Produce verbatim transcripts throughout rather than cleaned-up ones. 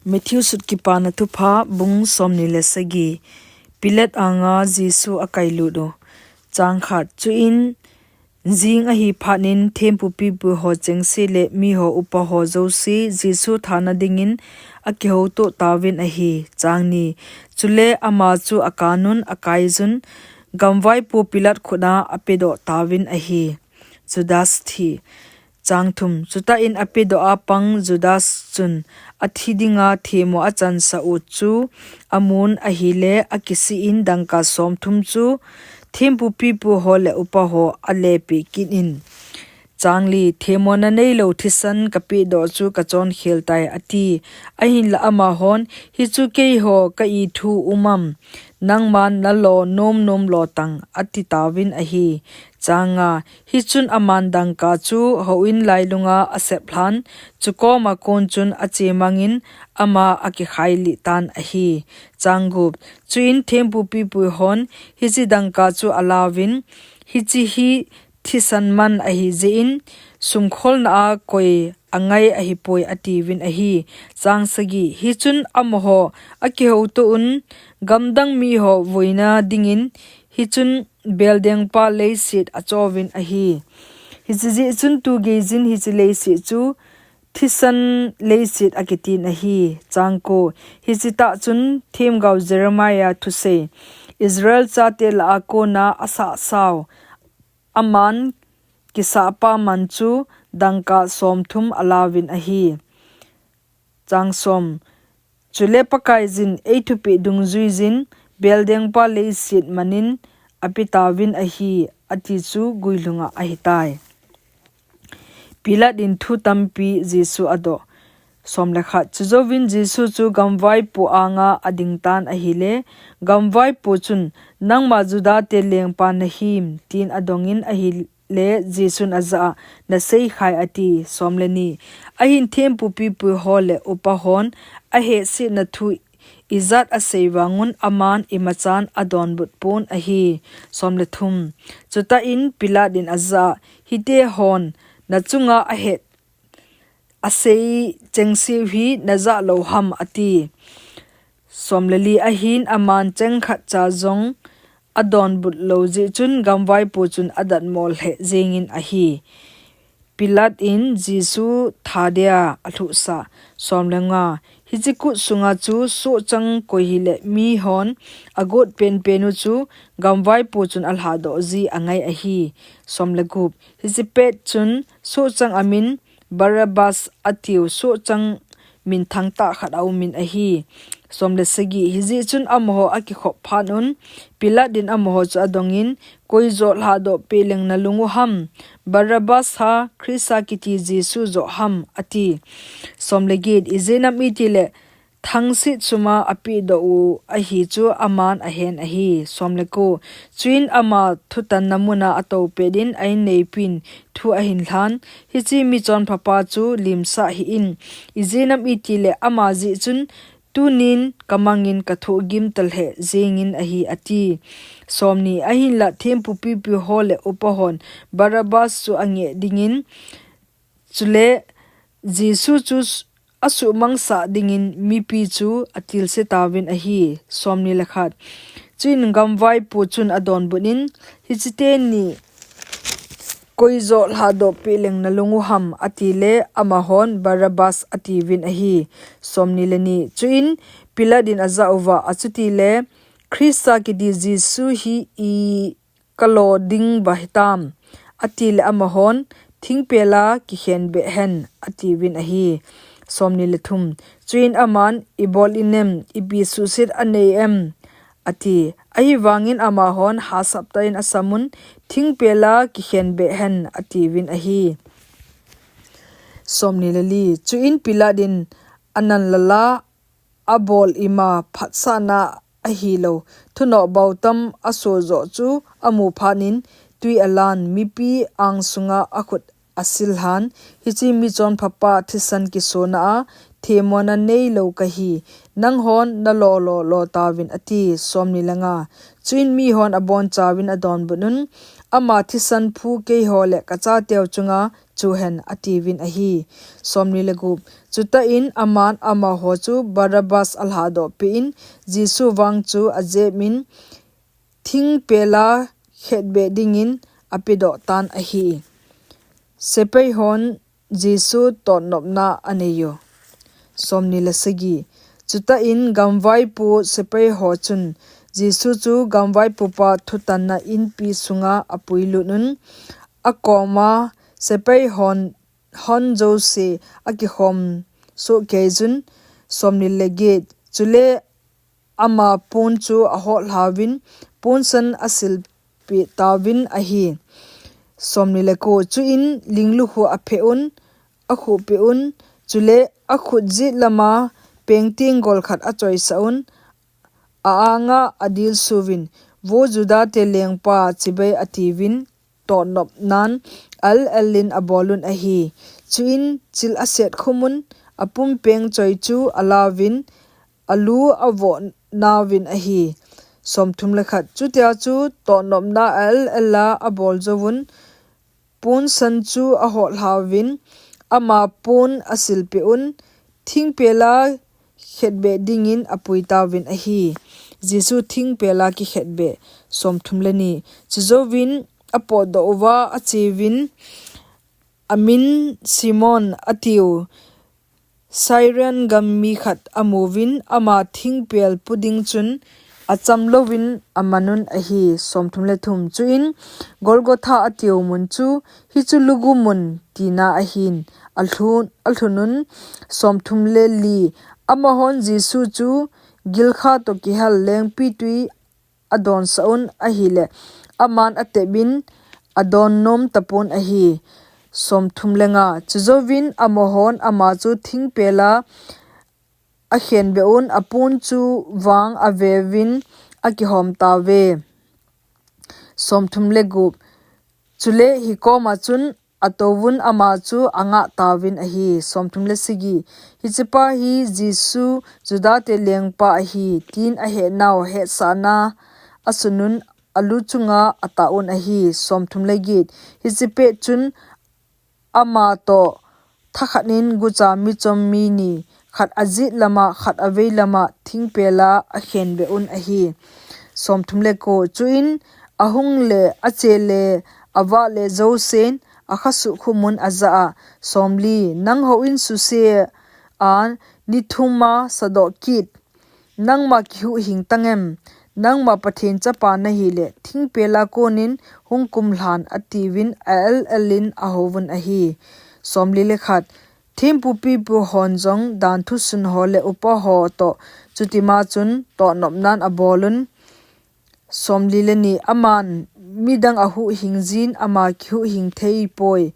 Matthew sut Kipana Thupha, bung somni le sagi. Pilat anga Jesu akailut u. Chang khat. Chuin jing ahi phatnin thempu pipu ho chengse le miho upa ho jouse Jesu thana dingin akihouto tauvin ahi. Chang ni. Chule ama chu akanun akaijun gamvaipo Pilat khut a apedoh tauvin ahi. Judas thi. Chang thum. Chuta in apedoh a pang Judas chun athi dinga themmo achansah u chu amun ahile akisih in dangka somthum chu thempu pipu ho le upa ho alepeh kit in. Chang li. Themmona neilou thisan kapedoh chu kachonkhel tai ati. Ahinla amahon, hichu keiho ka-ithu um am? Nangman nalo nomnom lotang, ati tauvin ahi. Chang nga. Hichun aman dangka chu houin lailunga asep lhan, chukoma kon chun achemangin ama akikhailih tan ahi. Chang gup. Chuin thempu pipu hon hiche dangka chu alauvin, hiche hi thisan man ahi jeh in, sumkholna a koi angai ahipoi atiuvin ahi. Chang sagi. Hichun amaho akihouto un, gamdang miho voina dingin, hichun beldengpa leiset achouvin ahi. Hiche jeh chun tugeijin hiche leiset chu thisan leiset akitin ahi. Chang ko. Hiche tah chun themgao Jeremiah thusei, Israel chate lah a kona asahsau, aman kisahpa man chu dangka somthum alauvin ahi. Chang som. Chule Pakaiyin eithupeh dungjuiyin beldengpa leiset manin apetauvin ahi, ati chu guilhunga ahitai. Pilat in thu tampi Jesu adoh. Som le khat. Chujouvin Jesu chu gamvaipo anga adingtan ahile, gamvaipo chun, Nangma Judate lengpa nahim? tin adongin ahile, Jesun ajah a, Naseikhai, ati. Som le ni. Ahin thempu pipu ho le upa hon ahehsetna thu ijat asei vangun aman imachan adonbut pon ahi. Som le thum. Chuta in Pilat in ajah a, Hitehon nachunga ahet asei chengseu hi najah lou ham, ati. Som le li. Ahin aman chengkhat cha jong adonbut lou jeh chun gamvaipo chun adatmo lheh jengin ahi. Pilat in Jesu thadia alhuhsah. Som le nga. Hiche kut sunga chu sohchang koi hile mihon agot penpen u chu gamvaipo chun alhadoh ji angai ahi. Som le gup. Hiche pet chun sohchang amin Barabbas atiu sohchang minthang tah khat aumin ahi. Som le sagi. Hijeh chun amaho akikhop phat un, Pilat in amaho chu adongin, Koi joh lhadoh peh leng nalung u ham? Barabbas ham, Christa kiti Jesu joh ham? ati. Som le get. Ijeh inem itile thangset suma apehdoh u ahi chu aman ahen ahi. Som le ko. Chuin ama thutanna muna atou pet in a-inneipin thu ahin lhan, Hiche michonphapa chu limsah hih in, ijeh inem itile ama jeh chun tunin kamangin kathohgim talheh jengin ahi, ati. Som ni. Ahinla thempu pipu ho le upa hon Barabbas chu angeh dingin, chule Jesu chu asuhmangsah dingin mipi chu atilse tauvin ahi. Som ni le khat. Chuin gamvaipo chun adonbut in, Hiche teni koi joh lhadoh peh leng nalung u ham? atile amahon, Barabbas, atiuvin ahi. Som ni le ni. Chuin Pilat in ajah uva, Achutile Christa kiti Jesu hi i kalo ding ba hitam? atile amahon, Thingpela kikhenbeh hen, atiuvin ahi. Som ni le thum. Chuin aman, Ibol inem? Ipi suhset anei em? ati. Ahivangin amahon hahsaptah in asamun, Thingpela kikhenbeh hen, atiuvin ahi. Som ni le li. Chuin Pilat in ananlala abol ima phatsahna ahilou thunoh bautam asoh joh chu amu phatnin twi alan, mipi angsunga akhut asil lhan, Hiche michonphapa thisan kisona a themmona neilou kahi, nanghon nalo lo lo tauvin, ati. Som ni le nga. Chuin mihon abonchauvin adonbut un, ama thisan phu keiho le kachateu chunga chuhen, atiuvin ahi. Somni le gup. Chuta in aman amaho chu Barabbas alhadoh peh in, Jesu vang chu ajep in, thingpel a khetbeh dingin apedoh tan ahi. Sepai hon Jesu totnopna anei u. Somni le sagi. Chuta in gamvaipo sepai ho chun Jesu chu gamvaipopa thutanna inpi sunga apuilut un, akoma sepai hon, hon jouse akikhom sohkei un. Somni le get. Chule ama pon chu ahollhauvin, ponsan asilpeh tauvin ahi. Somni le ko. Chuin linglukhuh apheh un, akhuhpeh un, chule akhut jet lama pengtenggol khat achoisah un, a-anga adilsuvin, Vo Judate lengpa, chibai, atiuvin, totnopnan al-el in abol un ahi. Chuin chil aset khum un, apumpeng choi chu alauvin, alu avohnauvin ahi. Somthum le khat. Chutia chu totnopna al-el a abol jouvun, ponsan chu ahollhauvin, ama pon asilpeh un, thingpel a khetbeh dingin apui tauvin ahi. Jesu thingpel a kikhetbeh. Somthum le ni. Chujouvin apotdoh uva acheuvin, amin Simon atiu, Cyrene gam mi khat amuvin, ama thingpel pu ding chun acham louvin aman un ahi. Somthum le thum. Chuin Golgotha atiu mun chu, hichu lugu mun tina ahin, alhun, alhun un. Somthum le li. Amahon Jesu chu gilkha toh kihal lengpitwi adonsah un ahile, aman atepin adonnom tapon ahi. Somthum le nga. Chujouvin amahon ama chu thingpel a akhenbeh un, apon chu vang aveuvin akihom tauve. Somthum le gup. Chule hikoma chun atouvun ama chu angah tauvin ahi. Somthum le sagi. Hichepa hi Jesu Judate lengpa ahi, tin ahetnau hetsahna asun un, alu chunga atah un ahi. Somthum le get. Hiche pet chun ama toh thakhat in gucha michom mi ni, khat ajet lama, khat avei lama, thingpel a akhenbeh un ahi. Somthum le ko. Chuin ahung le ache le avah le jousen akhasuh khum un ajah a, Somli. Nang houin suse a ni thum a sadoh kit, nangma kihuhhing tangem? Nangma Pathen chapa nahile, thingpel a konin hung kumlhan, atiuvin a-el-el in ahouvun ahi. Somli le khat. Thempu pipu hon jong danthu sun ho le upa ho toh chutima chun totnopnan abol un. Somli le ni. Aman midang ahuhhing jin ama kihuhhing thei poi.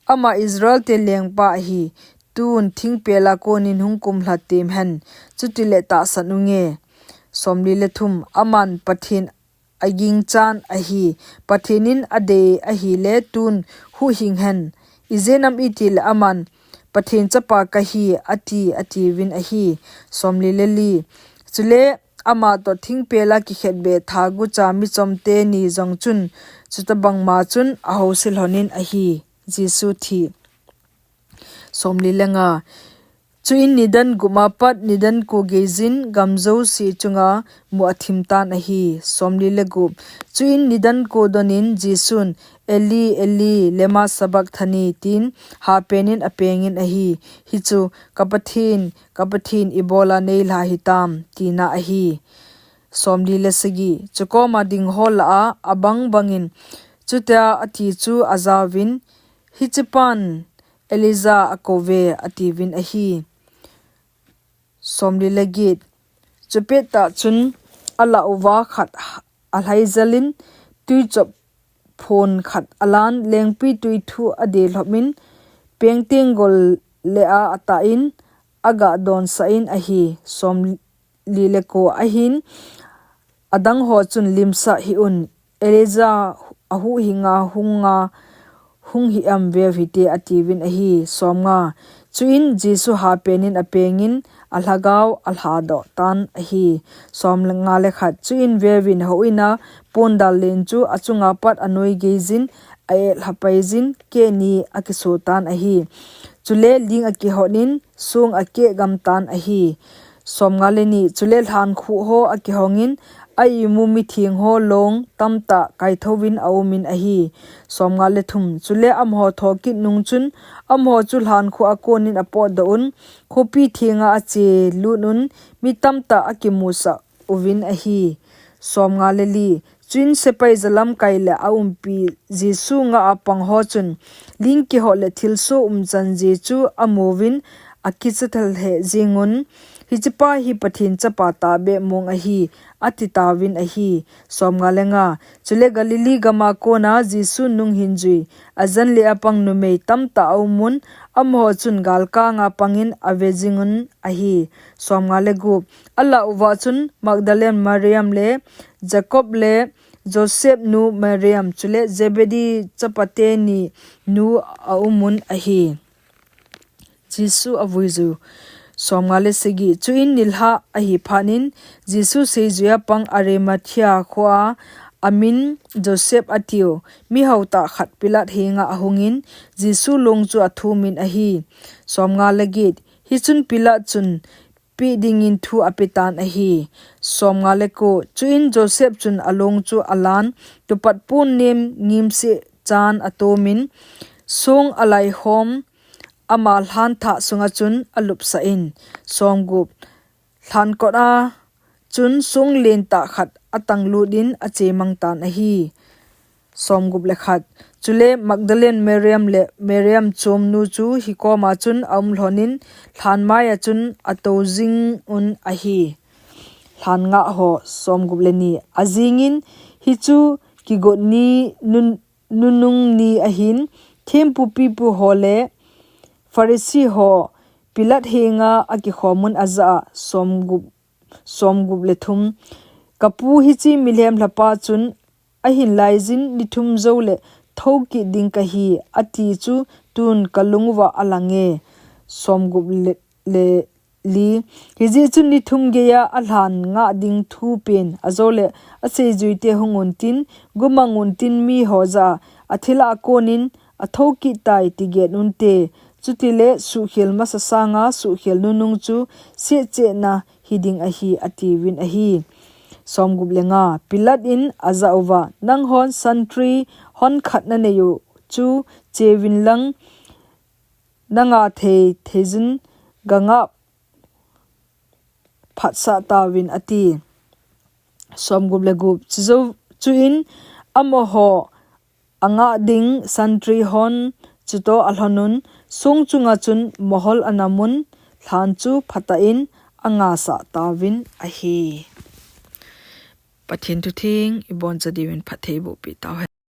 Ama Israelte lengpa ahi. Tun thingpel a konin hung kumlhat temhen, chutile tahsan unge. Somli le thum. Aman Pathen aginchan ahi, Pathen in adei ahile tun huhhing hen. Ijeh inem itile aman, Pathen chapa kahi, ati, atiuvin ahi. Somli le li. Chule ama toh thingpel a kikhetbeh tha gucha michom teni jong chun, chutabang ma chun ahousil lhonin ahi. Jesu thi. Somli le nga. Chuin nidan gup a pat nidan ko geijin gam jouse chunga mu athim tan ahi. Somli le gup. Chuin nidan ko donin Jesun, Eli, Eli, lema sabachthani, tin hapen in apengin ahi. Hichu, Ka Pathen, ka Pathen, ibola neilha hitam, tina ahi. Somli le sagi. Chukoma ding ho lah a, abang bangin chutia ati chu ajauvin, Hichepan Elijah akouve, atiuvin ahi. Somli le get. Chupet tah chun alah uva khat alhaijalin, twichop phon khat alan, lengpitwi thu adelhopin, pengtenggol le a atah in, aga donsah in ahi. Somli le ko. Ahin adang ho chun, Limsah hih un, Elijah ahuhhinga hunga hung hih em veu hite, atiuvin ahi. Somnga. Chuin Jesu hapen in apengin, alhagao alhadoh tan ahi. Somnga le khat. Chuin veuvin, houin a pondal len chu achunga pat anoi geijin, a-et lhapaijin, keh ni akiso tan ahi. Chule ling akihot in, song akeh gam tan ahi. Somnga le ni. Chule lhankhuh ho akihongin, a-imu mitheng ho long tamtah kaithouvin aumin ahi. Somnga le thum. Chule amaho thokit nung chun, amaho chu lhankhuh a konin apotdoh un, khopi thenga achelut un, mi tamtah akimusah uvin ahi. Somnga le li. Chuin sepai jalamkai le aumpi Jesu ngah a pang ho chun, ling kihot le thilsoh umchan Jesu amuvin, akicha thalheh jingun, Hichepa hi Pathen Chapa tahbeh mong ahi, atitauvin ahi. Somnga le nga. Chule Galilee gama kona Jesu nunghinjui, ajan le apang numei tamtah aumun, amaho chun galkanga pangin ave jingun ahi. Somnga le gup. Alah uva chun Magdalene Mariam le Jacob le Joseph nu Mariam, chule Zebedee chapate ni nu aumun ahi. Jesu avuiju. Somnga le sagi. Chuin nilhah ahi phatnin, Jesu seijuia pang Arimathea khoa, amin Joseph atiu, mihao tah khat Pilat henga ahungin, Jesu long chu athumin ahi. Somnga le get. Hichun Pilat chun peh dingin thu apetan ahi. Somnga le ko. Chuin Joseph chun along chu alan, tupat pon nem ngimseh chan atomin, song alaikhom, ama lhanthah sunga chun alupsah in. Somgup. Lhankot a chun song lentah khat atanglut in achemang tan ahi. Somgup le khat. Chule Magdalene Mariam le Mariam chomnu chu hikoma chun aumlhonin, lhan maia chun atou jingun ahi. Lhan ngah ho. Somgup le ni. Ajingin, hichu kigot ni nun, nunung ni ahin, thempu pipu ho le Pharisee ho Pilat henga akikhomun ajah a. Somgup, somgup le thum. Kapu, hiche milhem lhapa chun ahin laijin ni thum jou le thokit ding kahi, ati chu tun kalung uva alange. Somgup le, le li. Hijeh chun ni thum geiya alhan ngah ding thupen, ajole aseijuite hungun tin, gumang un tin miho jah a, athilha konin, athokit tai tiget unte. Chutile suhkhel masa sanga suhkhel nunung chu sehchehna hiding ahi, atiuvin ahi. Somgup le nga. Pilat in ajah uva, nanghon santri honkhat nanei u chu cheuvin lang, nanga thei theijin gangah phatsah tauvin ati. Somgup le gup. Chujou, chuin amaho angah ding santri hon chutoh alhonun, song chunga chun mohol anamun, lhan chu phatah in angasah tauvin ahi. Pathen thutheng iboncha diuvin phatthei bohpi tauhen.